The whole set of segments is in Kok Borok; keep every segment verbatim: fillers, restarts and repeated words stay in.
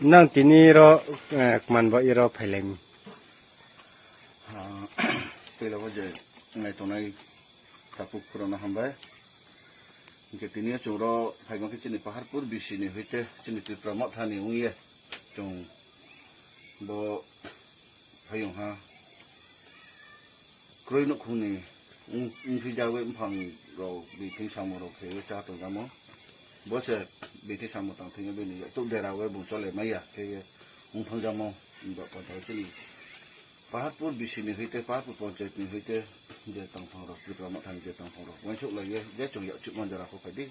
Nang tini ro, eh, kman bo iro phailaini. Ah, puila bo je nai tongnai tapuk phurano hambai. Hingke tini chwng ro phaima khe chini Paharpur B C ni hoite chini Tripura Motha ni wngye chwng bo hayung ha kroi nukhung ni wng-, wngphi jawi buphang rok bithing samung rok khe cha tongjamo. Bo se bithing samung tang thwngya bini yak tuk dera we bung chole maya khe ye wng thangjamo. Ba pa chini Paharpur B C ni hoite, Paharpur Panchayat ni hoite, je tongthong rok, Tripura Motha ni je tongthong rok, uansuk lai ye, je chwng yak chukman jora kho phai di,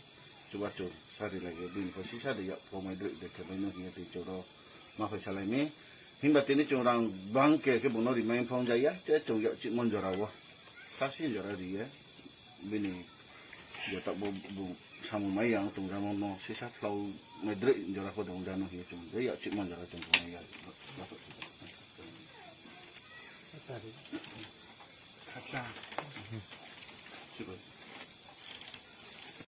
chuba chwng sari lai ye, bini pho sisa de yak pho mai droi de khe bai no hiya tei chwng ro ma phai salai ni. Himba tini chwng rang bang khe, khe bono rimai phong jaya, je chwng yak chukman jora o, sasi jora ri ye, bini je tak bo bu samung mai yang chwng jamo no sisa phlau mai droi jora kho dong jano hiya chwng, je yak chukman jora chwng mai ya.